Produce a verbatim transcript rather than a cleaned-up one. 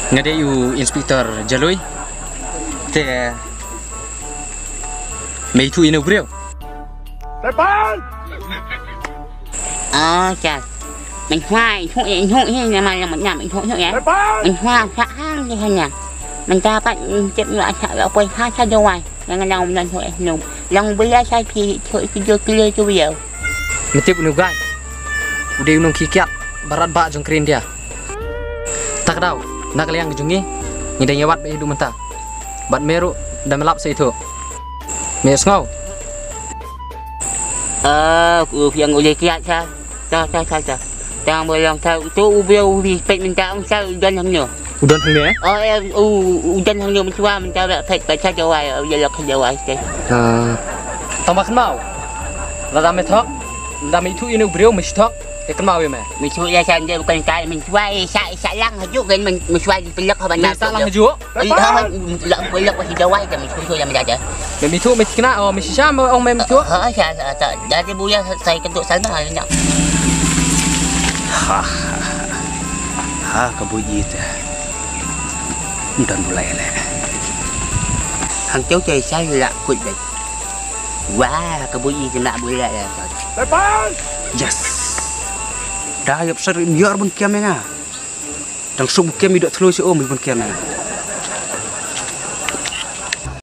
Nga dei u Inspector Jalui. Te me ithuh ïa une u briew? Ah, sir. Mynta ithuh, ithuh hi, nama nama ithuh hi, eh. Mynta sa hang di hana. Mynta pat tip ïa sa ïa poi ha sa Jowai. Nga nang ym don hoi eh, no. Long bia sa phi, phi, phi, phi, phi, phi, phi. Me tip une u guy. U dei u nongkikiad barat ba jong ka ri India. Ta ka daw, na ka liang ka jong ngi, ngi dang ïa wad beit haduh mynta. Bad me ruh, da me lap sa ithuh. Me sngew. Ah, u phi ong u dei kiad sa. Sa, sa, sa, sa. Tang ba long sa, tu u briew u bi peit mynta ong sa u don hangno. U don hangne, eh? Oh, eh, u, u don hangno mynta, mynta ba peit ba sa Jowai, u ïa lok ha Jowai te. Ah. Tang ba kynmaw. Lada me thok, lada me ithuh ïa une u briew me shi thok, te kynmaw ïa me. Me shu ïa sa ynda u kan kai mynta, eh, sa, eh, sa lang hajuh kan men, me shu ïa pelek ha ban. Me sa lang hajuh? Ih, ha, ha, la, la, la, Jowai te, me shu, shu ïa me da. Me ithuh, me thikna, oh, me shisha, me ong me ithuh. Ha, ha, sa, sa, sa, da te buya sa, sa, kyntu salma, ha, nya. Ha, ha, ha. Ha, ka buit ite. Ym don bulai le. Hangteu te sa la kut dei. Wah, ka buit ite na bulai le. Yes. Da ïap sar im yor bun kiam ïa nga. Dang suk bukem i dok thloi si o, mi bun kiam ïa nga.